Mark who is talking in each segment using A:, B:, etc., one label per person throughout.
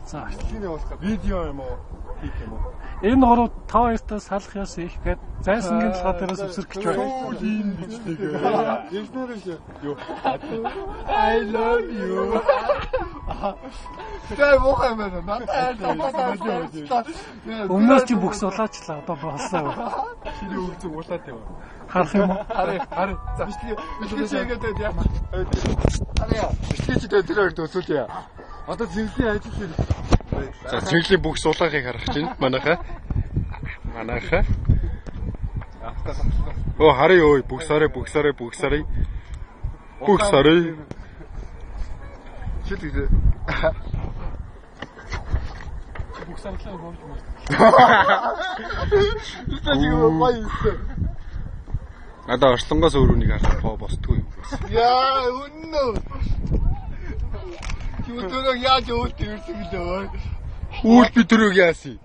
A: За.
B: Бичлэгийг явуулах видео юм уу? Хийх юм уу?
A: Энэ гурав та хоёртаа салах ёс их гээд зайсангийн толгой дээрээс өвсөрөх гэж байна.
B: Сүүлийн бичлэг. Ярьснаар биш. Юу? I love you. Тэгээ муухай юм байна. Надад айл.
A: Өмнөөс чи бүхс улаачлаа одоо болсон.
B: Чиний үг зүг улаад яваа.
A: Харах юм уу?
B: Харъя, харъя. За бичлэг бичлэг чигээд яах. Харъя. Бичлэг чигээд тэр хоёрт өсөөлье. Одоо зэвсгийн ажил хэрэг.
C: За цэнгэлийн бүх сулаахыг харах чинь манайхаа. Манайхаа. Оо харъя ой бүх сарай бүх сарай бүх сарай. Бүх сарай.
B: Шил гэж.
A: Бүх сарлаа бовж мөр.
B: Би гоё юм.
C: Надаа орчлонгоос өөр үнийг харах боо босдгүй юм.
B: Яа, үнэн үү? Чи өдөрөө яаж өвөлт ирсэн гэлээ?
C: Үйл би төрөг яасан.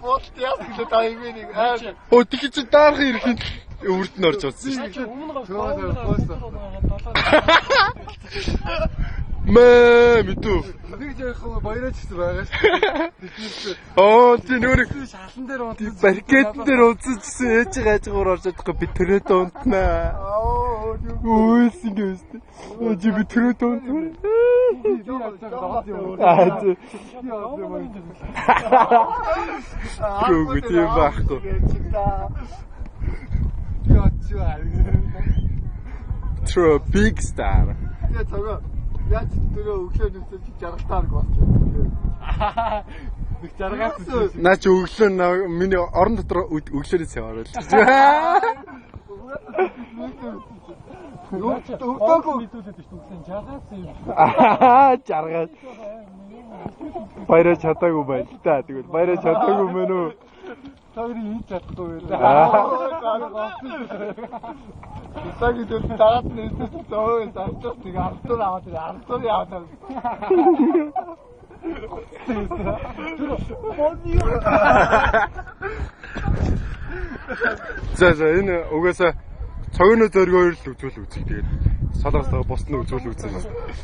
B: Болт яасан гэлээ та юм нэг аа.
C: Өө тэг чи даархан ирэхэд өвөрт нь орж утсан шүү.
A: Чи өмнө гол
C: Мэ мэдүү.
B: Нэг жаахан баяраач гэсэн байгаа шүү.
C: Оо чи нүрэг
B: Шалан дээр унтсан.
C: барикет дээр унтсан чсэн ээж гажгаар орж чадахгүй би төрөөд унтнаа.
B: Аа.
C: Үйлсэн гэвэст. Өө чи би төрөөд унтна. Аа тий. Үгүй тийм байхгүй. True big star.
B: Тэгээ цогоо яаж төрөө өглөө нүсээ чи жаргалтаар болчих.
A: Нэг жаргаас
C: Наа чи өглөө миний орон дотор өглөөрөөс яваарай л.
B: Өвдөөгүй
A: мэдүүлээд шүү дээ. Жаргаас юм.
C: Аа жаргал. Баяраа чадаагүй байл та. Тэгвэл баяраа чадаагүй мэн үү?
B: Та хоёрын хийж чадахгүй байлаа. Цагийн дээр дагаад нээсэн зөө зарчаас нэг ардуур аваад ардуур яваад.
C: За за энэ угаасаа цогноо зоригоор л үзүүл үзэх. Тэгээд солонгосоо бусд нь үзүүл үзэх.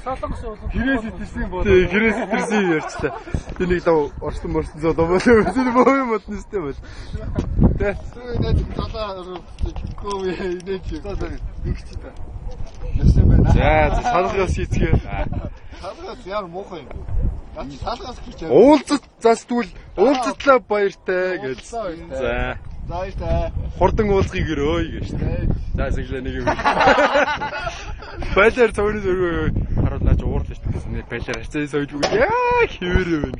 A: Солонгос улам.
B: Гэрээс итэрсэн бол.
C: Тий, гэрээс итэрсэн ярьчлаа. Тэр нэг лав орсон морсон золоо болоо үзэн боо юм бодно штэ бол. Тэ.
B: Нэ залаа гоо нэ чи. Нэг чи та. Яасан байна.
C: За солонгос хийцгээ.
B: Салгаас яар муухай юм бэ? Наа чи салгаас гэж яа.
C: Уулзаж застүл уулзтлаа баяртай гэж. За.
B: За баяртай.
C: Хурдан уулзахыг өрөөе гэж. За сэглээ нэг юм. Байлаар цогны зөргөө харуул наач уурлаа шүү дээ. Байлаар харцаа сойж үгүй. Яа хэвээр юм.